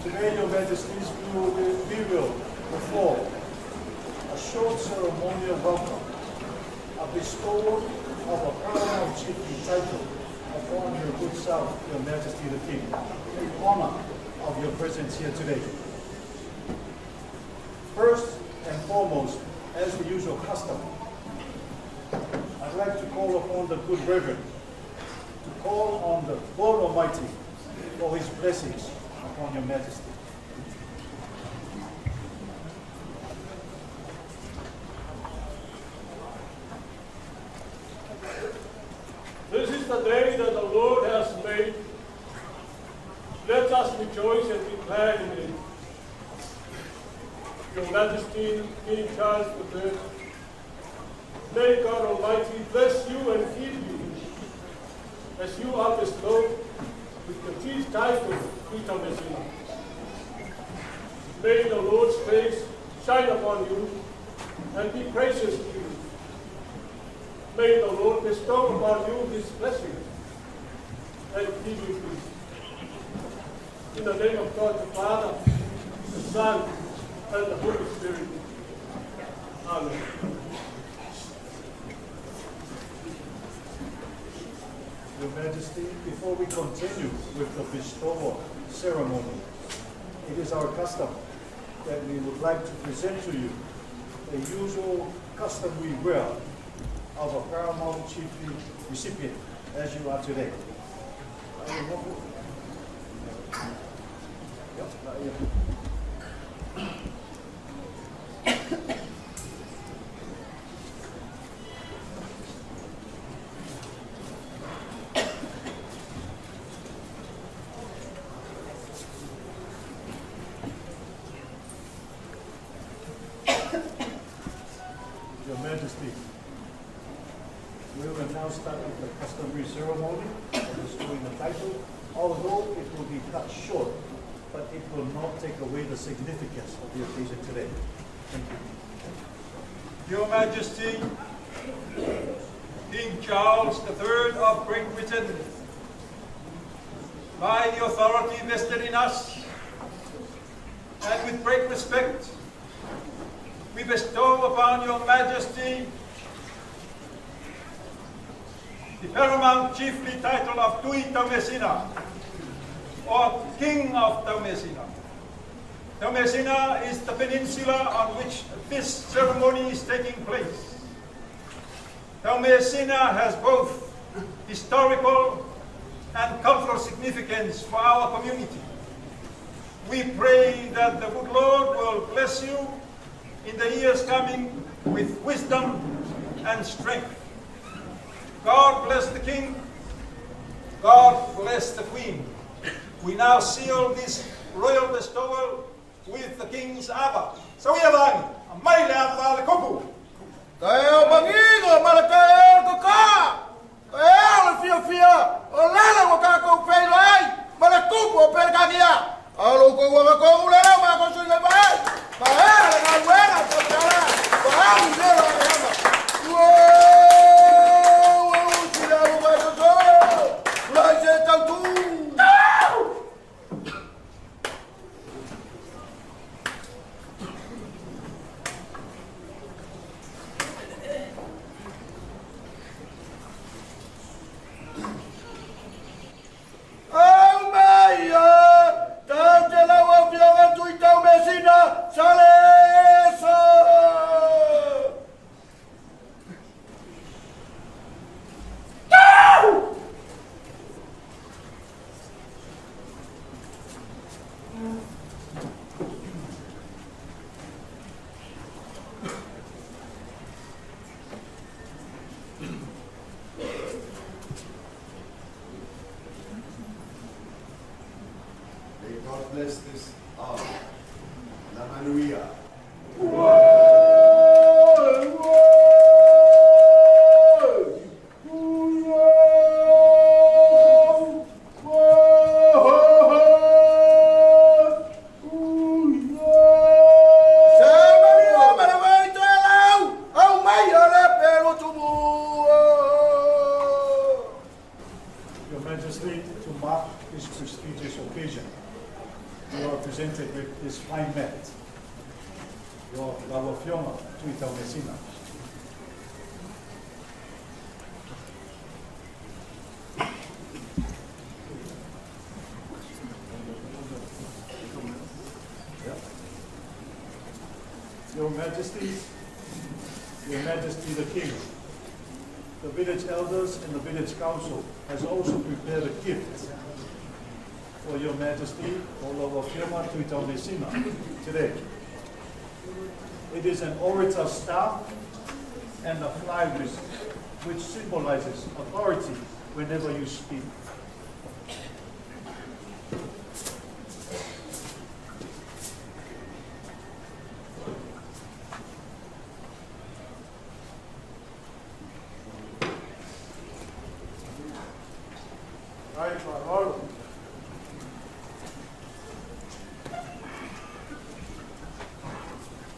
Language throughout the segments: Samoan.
Today, Your Majesties, we will perform a short ceremonial welcome, a bestowal of a paramount chiefly title upon your good self, Your Majesty the King, in honor of your presence here today. First and foremost, as the usual custom, I'd like to call upon the good Reverend to call on the God Almighty for his blessings upon Your Majesty. This is the day that the Lord has made. Let us rejoice and be glad in it. Your Majesty, King Charles III, may God Almighty bless you and keep you as you are bestowed with the chief title, Tui Taumeasina. May the Lord's face shine upon you and be gracious to you. May the Lord bestow upon you his blessing and give you peace. In the name of God the Father, the Son, and the Holy Spirit. Amen. Your Majesty, before we continue with the bestowal ceremony, it is our custom that we would like to present to you the usual customary wear of a paramount chiefly recipient, as you are today. Your Majesty, we will now start with the customary ceremony of bestowing the title, although it will be cut short, but it will not take away the significance of the occasion today. Thank you. Your Majesty, King Charles III of Great Britain, by the authority vested in us, and with great respect, we bestow upon Your Majesty the paramount chiefly title of Tui Taumeasina, or King of Taumeasina. Taumeasina is the peninsula on which this ceremony is taking place. Taumeasina has both historical and cultural significance for our community. We pray that the good Lord will bless you in the years coming with wisdom and strength. God bless the King. God bless the Queen. We now seal this royal bestowal with the King's ava. Sauia lagi, mai le ava le kupu. Ka eo mangiga ma le ka eo ka ka eo le fia fia o lala ua kākou feiloai ai ma le kupu o Pelekania. A lo ko ua ko ule leo ma ko sui le mai. Ma ea le galuega sa tala. Ma au le la le ama. Ua ua usi la ua mai so. Lai se tau tu. Au mai a tau te lau afioga Tui Taumeasina Salesa. May God bless this hour. La manuia. Samaria ma le vai toe lau, au mai o le pelu tumu. Your Majesty, to mark this prestigious occasion, You are presented with this fine mat. Your lau Afioga Tuitaumeasina. Your Majesties, Your Majesty the King, the village elders and the village council has also prepared a gift for Your Majesty, O lau Afioga Tuitaumeasina, today. It is an orator staff and a fly whisk, which symbolizes authority whenever you speak. Ai faaaloalo.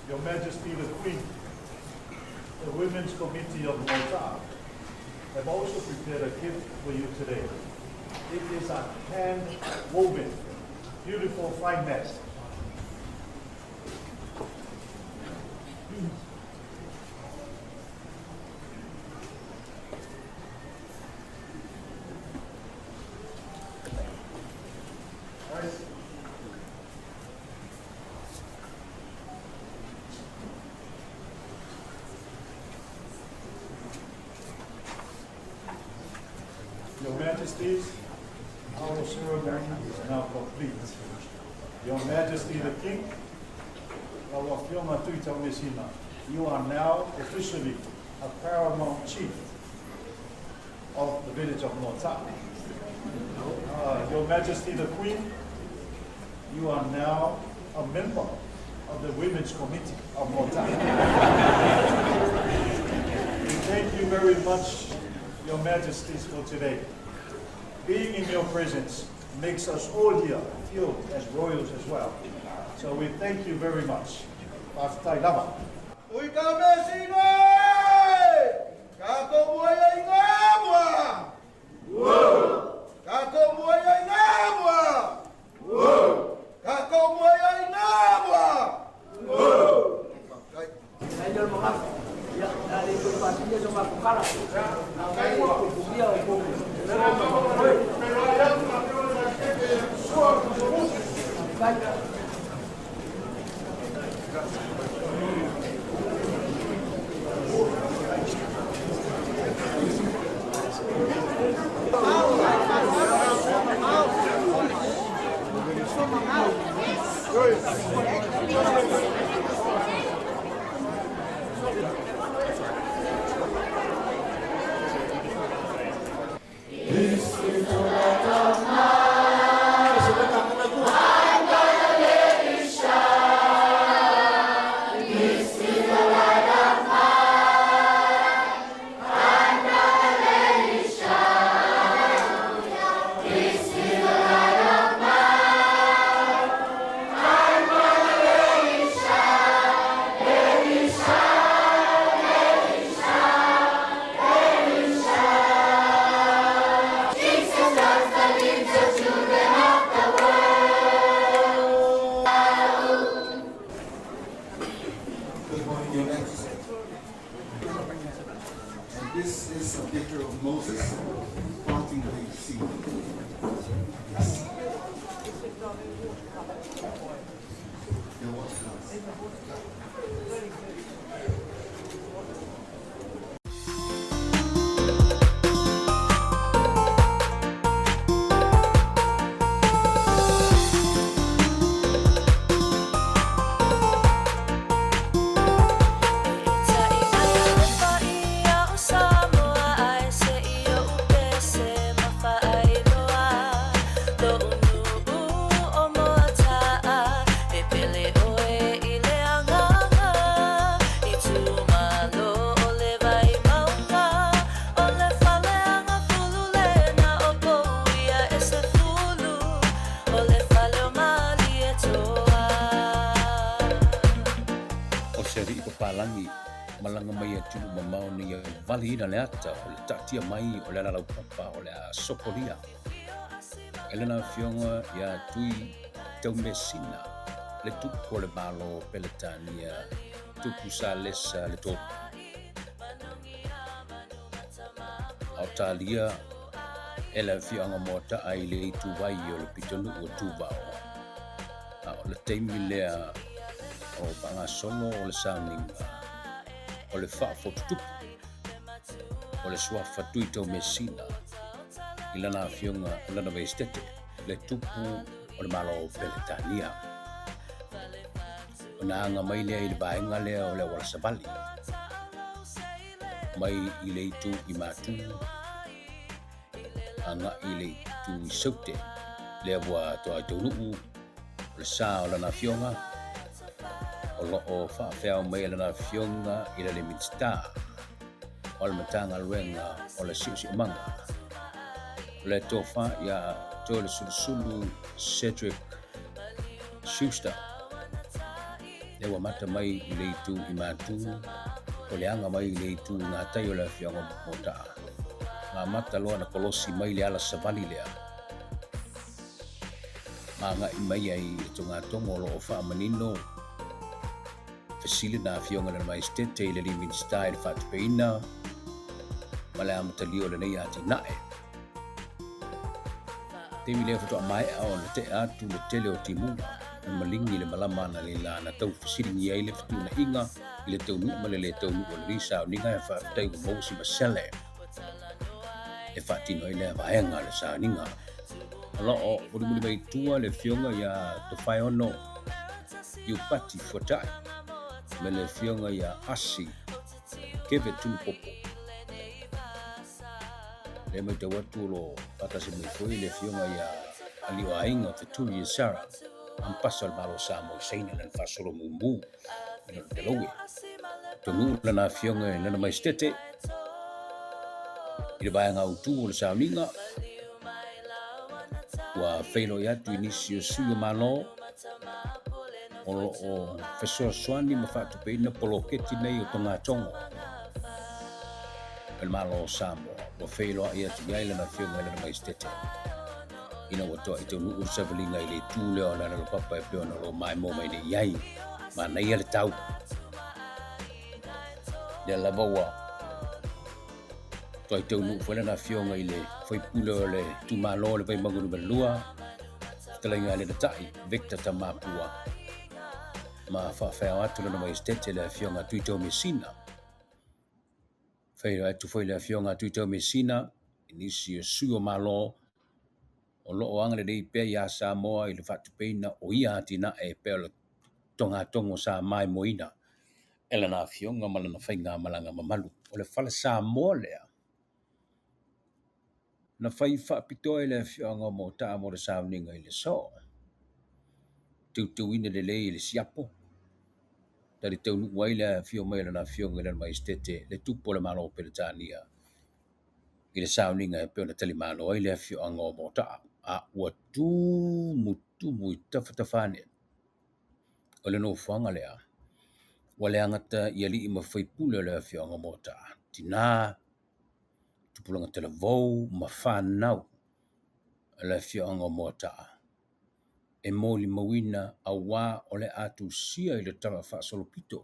Your Majesty the Queen, the Women's Committee of Moata'a have also prepared a gift for you today. It is a hand-woven, beautiful fine mat. Your Majesties, our ceremony is now complete. Your Majesty the King, lau Afioga Tuitaumeasina, you are now officially a paramount chief of the village of Moata'a. Your Majesty the Queen, you are now a member of the Women's Committee of Moata'a. We thank you very much, Your Majesties, for today. Being in your presence makes us all here feel as royals as well. So we thank you very much. Faafetai lava. Ui ka mesina e! Ka kou mua ia i ngā mua! Ka kou mua ia i ngā mua! Ka kou mua ia i ngā mua! Faafetai. Good morning, Your Majesty. And this is a picture of Moses parting the sea. Yes. The water. O se alii papalagi malaga mai atunuu mamao ina ia valiina le ata o le taatia mai o le alalaupapa o le a sopolia e lana afioga ia Tui Taumeasina, le Tupu o le Malo o Peletania, Tupu Salesa le Tolu. Aotalia e le afioaga Moataa i le ituvai o le pitonuu o Tuvao. A o le taimi lea o lo o faagasolo o le sauniga o le faafotutupu o le suafa Tui Taumeasina i lana afioga Lana Vaesetete, le Tupu o le Malo o Peretania. Ona aga mai lea i le vaega lea o le auala savali mai i le itu i Matu agai i le itu i Saute, lea ua toa i taunuu o le sa o lana afioga o lo o faafeao mai e lana afioga i le Minisita o le Matagaluega o le Siosiomaga, o le Tofa ia Toelesulusu Cedric Schuster. Lea ua mata mai i le itu i Matu, o le aga mai i le itu i gatai o le afioaga o Motaa. Na amata loa na kolosi mai le ala savali lea, ma agai mai ai i le togatogo o lo o faamanino fesili na afioga i Lana Maestete i le alii Minisita i le faatupeina ma le amatalia o lenei atinae. Taimi lea faatoa maea ona tea atu le tele o timuga o maligi i le malama analeila na tau fesiligia ai le fetuunaiga i le taunuu ma le lē taunuu o lenei sauniga e faafetai ua maua si masele e faatino ai lea vaega o le sauniga. O lo o mulimuli mai tua le afioga ia Tofaeono Iupati Fuatai ma le afioga ia Asi Keve Tunupopo. Lea matau atu o lo o faatasi mai foi le afioga ia Alii o Aiga Fetuli e Sarah Ampasa o le Malo o Samoa i Saina lana faasolo mumu i lona Delaware. Taunuu lana afioga i lana Maestete i le vaega autu o le sauniga ua feiloai atu i nisi o sui o Malo o lo o fesoasoani ma faatupeina poloketi nei o togatogo e le Malo o Samoa ua feiloai atu i ai lana afioga i lana Maestete ina ua toa i taunuu le savaliga i le itu lea o le alalapapa e pei ona o lo o maimoa mai nei i ai. Manaia le tau. Lea lava ua toa i taunuu foi lana afioga i le faipule o le itumalo o le Vaimauga Nu.2, fetalaiga a Lenatai, Victor Tamapua, ma faafeao atu lana Maestete le afioga a Tuitau Mesina. Feiloai atu foi le afioga a Tuitau Mesina i nisi o sui o Malo o lo o agalelei pea iā Samoa i le faatupeina o ia atinae e pei o le togatogo sa maimoaina e lana afioga ma lana faigamalaga mamalu. O le fale Samoa lea na fai faapitoa e le afioaga o Moataa mo le sauniga i le aso. Teuteuina lelei e le siapo, tali taunuu ai le afio mai o lana afioga i lana Maestete, le Tupu o le Malo o Peretania, i le sauniga e pei ona talimalo ai le afioaga o Moataa, a ua tumutumu i tafatafa ane o le nofoaga lea, ua leagata i alii ma faipule o le afioaga o Moataa, tinā, tupulaga talavou ma fanau a le afioaga o Moataa e molimauina auā o le a tusia i le tala faasolopito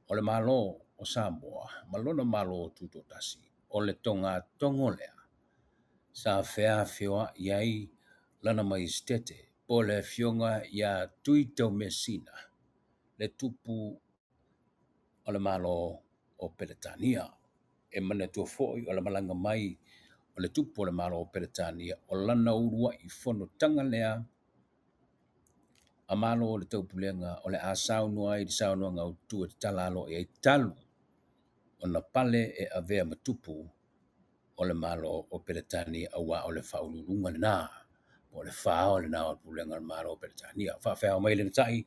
o le Malo o Samoa ma lona Malo Tutoatasi o le togatogo lea sa feafioai ai Lana Maestete po o le Afioga ia Tui Taumeasina, le Tupu o le Malo o Peretania. E manatua foi o le malaga mai o le Tupu o le Malo o Peretania o lana uluai fonotaga lea a Malo o le Taupulega o le a saunoa ai i le saunoaga autu e tatala aloaia ai talu ona pale e avea ma tupu o le Malo o Peretania auā o le faauluuluga lena po o le fao lena o le Pulega o le Malo o Peretania. Faafeao mai le tai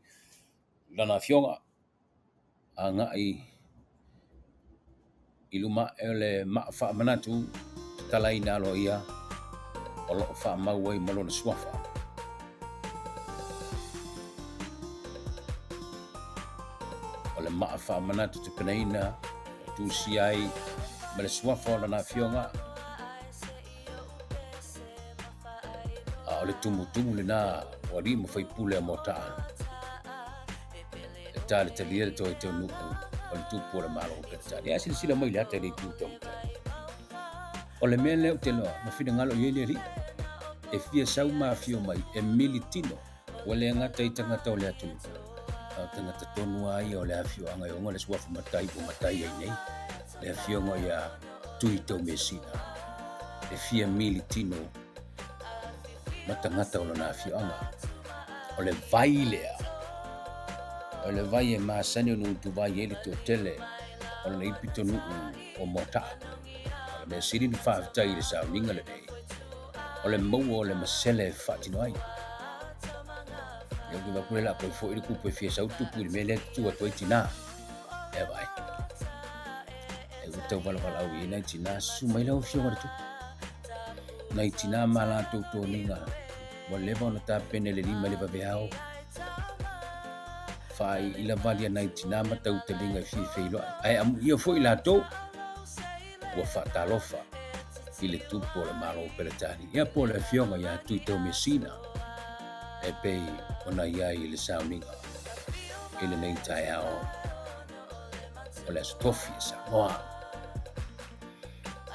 lana afioga agai i luma ae o le maa faamanatu tatalaina aloaia o lo o faamau ai ma lona suafa. O le maa faamanatu tapenaina o tusia ai ma le suafa o lana afioga, a o le tumutumu lena O alii ma faipule a Moata'a e talitalia le toe taunuu o le tupu o le Malo o Peretania. Ae silasila mai i le ata i le itu taumatai. O le mea lea ou te iloa na finagalo i ai le alii e fia sau ma afio mai e mili tino ua le gata i tagata o le atunuu, a o tagata tonu lava ia o le afioaga e ona le suafa matai ua matai ai nei le afioga ia Tui Taumeasina e fia mili tino ma tagata o lona afioaga. O le vai lea, o le vai e masani ona utuvai ai le toatele o lenei pitonuu o Moata'a. O le mea sili ona faafetai i le sauniga lenei, o le maua o le masele e faatino ai. Ia ou te vaai atu lea o le a toe foi le tupu e fia sau tupu i le mea lea e tutu atu ai tinā. Ea vaai. E ua tau valavalau i ai nai tinā, susu mai lau afioga i le tupu. Nai tinā ma latou toniga ua leva ona tapena i le lima i le vaveao. Faaiila vali a nai tinā ma tautaliga e fia feiloai. Ae amuia foi latou ua faatalofa i le tupu o le Malo o Peretania. Ia po o le afioga ia Tui Taumeasina e pei ona i ai i le sauniga i lenei taeao o le Aso Tofi e Samoa.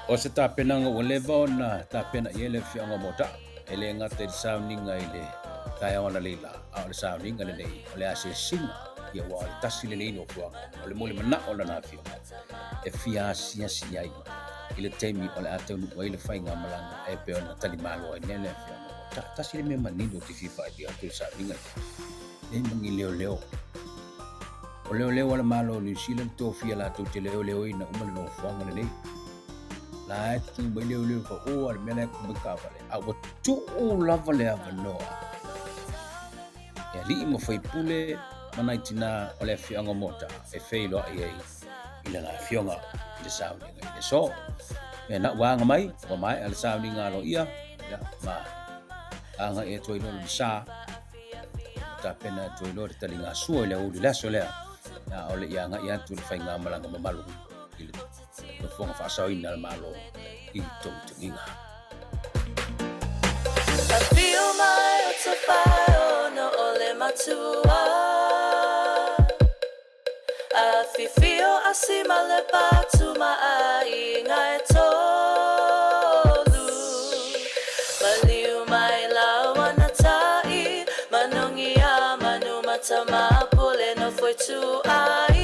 O se tapenaga ua leva ona tapena i ai le afioaga o Moata'a, e le gata i le sauniga i le taeao analeila, a o le sauniga lenei o le asiasiga, ia aua o le tasi lenei nofoaga o le mulimana'o o lana afioga e fia asiasi ai i le taimi o le a taunuu ai le faigamalaga e pei ona talimalo ai nei le afioaga o Moata'a. Tasi le mea manino ou te fia faailoa atu i le sauniga lenei, leai ma ni leoleo. O leoleo a le Malo o Niu Sila na tofia latou te leoleoina uma le nofoaga lenei. La e tutū mai leoleo fa o a le mea la e ku mai taavale, a ua tuu lava le avanoa e alii ma faipule ma nai tinā o le afioaga o Moata'a e feiloai ai i lana afioga i le sauniga i le aso. Ia na ua aga mai, ua maea le sauniga aloaia, ia ma agai atu ai loa lona sa. Tapena atu ai loa le taligasua i le aoauli le aso lea, a o le i agai atu le faigamalaga mamalu i le nofoaga faasaoina a le Malo i Togitogiga. Afio mai o Tafaono o le matua Afifio a Sima le Patu ma aiga e tolu Maliu mai laua na tai Manogi a manu mata ma pule no foi tu ai.